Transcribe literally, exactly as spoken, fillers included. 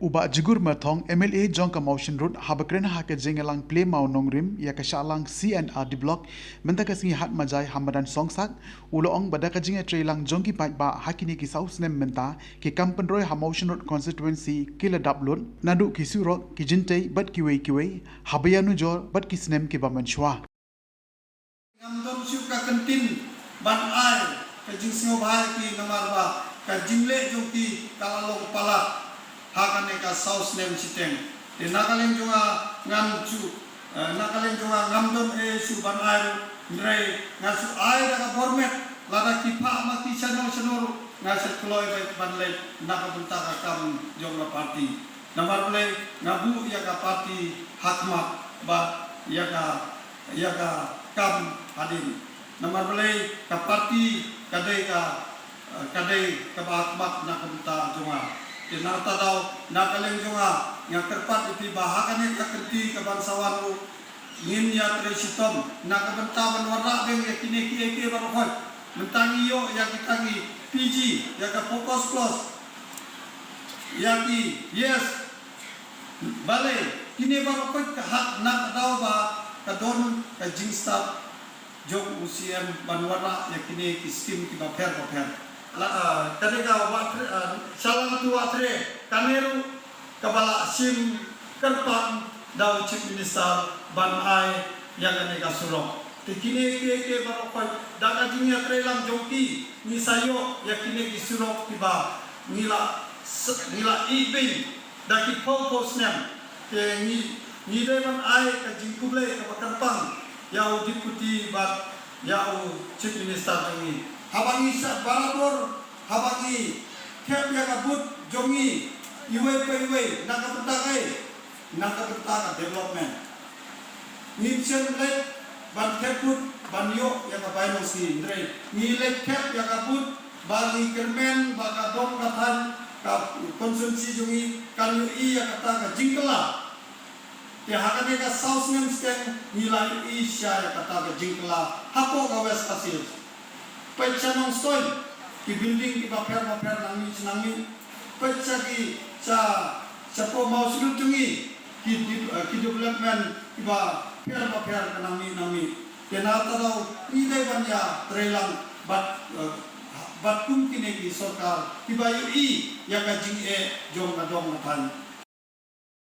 U Bah Jigur Myrthong, M L A jong ka Mawshynrut, haba kren ha ka jingïalang plie mawnongrim ïa ka Shahlang C and R D Block mynta ka sngi Hatmaijai ha madan Songsak, u la ong ba da ka jingïatreilang jong ki paidbah ha kine ki saw snem mynta, ki kam pynroi ha Mawshynrut constituency ki la dap lut naduh ki surok, ki jingtei bad kiwei kiwei, haba ïanujor bad ki snem kiba mynshuwa. Ngam don shuh ka kyntien ban ai ka jingsngewbha ïa ki, namar ba ka jingleh jong ki ka la long palat ha kane ka saw snem shiteng. Te na ka liang jong nga ngam shu, eh, na ka liang jong nga ngam don ei shuh ban ai ruh, hynrei nga shu ai da ka bor met, lada ki phah ma ki shano shano ruh nga sa kloi ban leit na ka bynta ka kam jong ka party. Namar balei? Nga buh ïa ka party ha khmat bad ïa ka, ïa ka kam hadien. Namar balei? Ka party ka dei ka, eh, ka dei kaba ha khmat na ka bynta jong nga. Te na kata ka daw, na ka liang jong nga, nga kyrpad ïa phi ba ha kane ka kynti kaban sa wan ruh ngin ïatrei shitom na ka bynta ban wanrah biang ïa kine kiei kiei baroh khoit. Mynta ngi ïoh ïa kita ki P G, ïa ka focus clause, ïa ki, yes, balei, kine baroh khoit ka hap na ka daw ba ka don ka jingstad jong u C M ban wanrah ïa kine ki skim kiba pher ba pher. La, ah, ka dei ka Wah Tre, ah, Shahlang to Wah Tre, kane ruh kaba la shim kyrpang da u Chief Minister ban ai ïa kane ka surok. Te kine kiei kiei baroh khoit da ka jingïatreilang jong ki ngi sa ïoh ïa kine ki surok kiba ngi la s-, ngi la ïeh beiñ da ki phew phew snem. Te ngi, ngi dei ban ai ka jingkhublei kaba kyrpang ïa u Deputy bad ïa u Chief Minister jong ngi. Haba ngi shah barabor, haba ngi thep ïa ka vote jong ngi iwei pa iwei, na ka bynta kaei? Na ka bynta ka development. Ngim shym leit ban thep vote ban ïoh ïa ka bai nongsngi, hynrei ngi leit thep ïa ka vote ba ngi kyrmen ba ka dong ka thaiñ, ka constituency jong ngi kan ïohi ïa kata ka jingkylla. Te ha kane ka saw snem shiteng ngi la ïohi shisha ïa kata ka jingkylla hapoh ka West Khasi Hills. Peit sha Nongstoiñ, ki building kiba pher ba pher nang mih sha nang mih. Peit sha ki, sha, shapoh Mawshynrut jong ngi, ki de-, eh, ki development kiba pher ba pher ka nang mih nang mih. Te na kata ka daw ngi dei ban ïatreilang bad, eh, bad kum kine ki sorkar kiba ïohi ïa ka jingeh jong ka dong ka thaiñ.